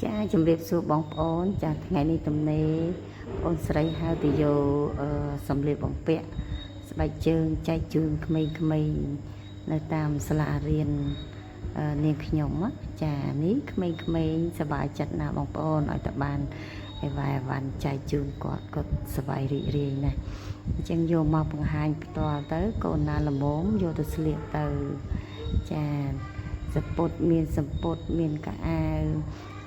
ចាជំរាបសួរបងប្អូនចាថ្ងៃនេះទំនេរបងស្រីហៅទៅយកអឺសម្លៀកបំពាក់ស្បែកជើងចែកជូនក្មេងៗនៅតាមសាលារៀនអឺនាងខ្ញុំណាចានេះក្មេងៗសប្បាយចិត្តណាស់បងប្អូនឲ្យតែបានអីវ៉ាអីវ៉ាន់ចែកជូនគាត់គាត់សប្បាយរីករាយណាស់អញ្ចឹងយកមកបង្ហាញផ្ទាល់ទៅកូនណាល្មមយកទៅស្លៀកទៅចាសពុតមានសំពត់មានកៅអៅ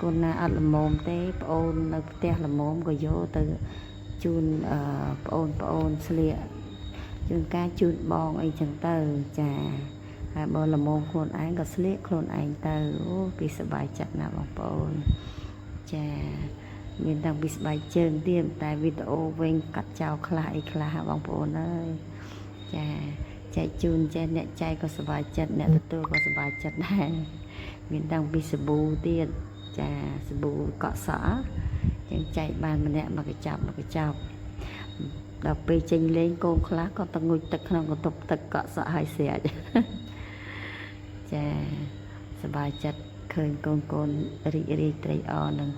កូនណាអត់ល្មមទេប្អូននៅផ្ទះល្មមក៏យកទៅជូនអឺប្អូនប្អូនស្លៀកជូនការជូនបងអីចឹងទៅចាហើយបើល្មមខ្លួនឯងក៏ស្លៀកខ្លួនឯងទៅអូគេសប្បាយចិត្តណាស់បងប្អូនចាមានតាំងពីស្បែកជើងទៀតតែវីដេអូវិញកាត់ចោលខ្លះអីខ្លះហ่าបងប្អូនអើយចាចែកជូនចេះអ្នកចែកក៏សប្បាយចិត្តអ្នកទទួលក៏សប្បាយចិត្តដែរមានតាំងពីសាប៊ូទៀត ចាសាប៊ូកក់សក់ចឹងចែកបានម្នាក់មកកញ្ចប់មកកញ្ចប់ដល់ពេលចេញលេងកូនខ្លះក៏ទៅងូតទឹកក្នុងបន្ទប់ទឹកកក់សក់ឲ្យស្រេច ចាសប្បាយចិត្តឃើញកូនកូនរីករាយត្រេកអរនឹង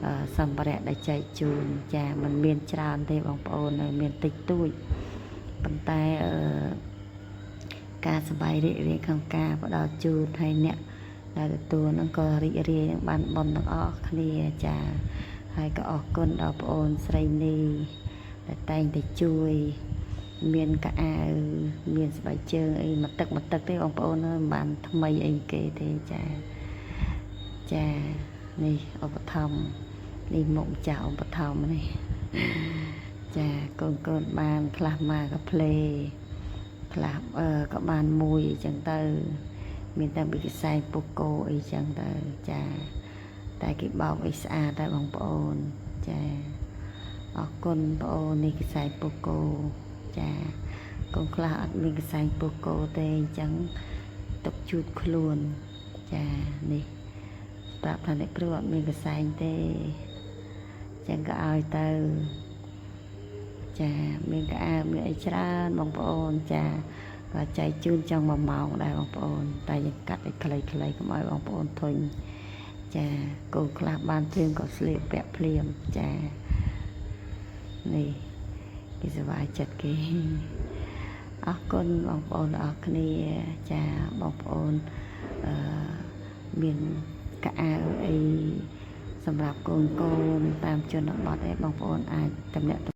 អឺសម្ភារៈដែលចែកជូនចាมันមានច្រើនទេបងប្អូននៅមានតិចតួចប៉ុន្តែអឺការសប្បាយរីករាយក្នុងការផ្ដល់ជូនឲ្យអ្នក ដែលទទួលហ្នឹងក៏រីករាយនឹងបានបុណ្យទាំងអស់គ្នាចាហើយក៏អរគុណដល់ប្អូនស្រីនីដែលតែងតែជួយ មានកៅអៅមានស្បែកជើងអីមួយទឹកមួយទឹកទេបងប្អូនអើយមិនបានថ្មីអីគេទេចាចានេះឧបត្ថម្ភនេះមុខម្ចាស់ឧបត្ថម្ភនេះចាកូនកូនបានខ្លះមកក៏ភ្លេខ្លះអឺក៏បានមួយអីចឹងទៅ មានតែពីកសែងពុកគោអីចឹងទៅចា តែគេបោកអីស្អាតដែរបងប្អូនចាអរគុណបងអូននេះកសែងពុកគោចាកូនខ្លះអត់មានកសែងពុកគោទេអញ្ចឹងទុកជូតខ្លួនចានេះប្រាប់ថាអ្នកគ្រូអត់មានកសែងទេអញ្ចឹងក៏ឲ្យទៅចាមានកៅអៅមានអីច្រើនបងប្អូនចា ក៏ចែកជូនចង់1ម៉ោងដែរបងប្អូន តែយើងកាត់ឲ្យខ្លីៗកុំឲ្យបងប្អូនធុញចាកូនខ្លះបានភ្លាមក៏ស្លៀកពាក់ភ្លាមចានេះគេសប្បាយចិត្តគេអរគុណបងប្អូនទាំងអស់គ្នាចាបងប្អូនអឺមានកៅអៅអីសម្រាប់កូនកូនតាមជនបទអីបងប្អូនអាចតំណាក់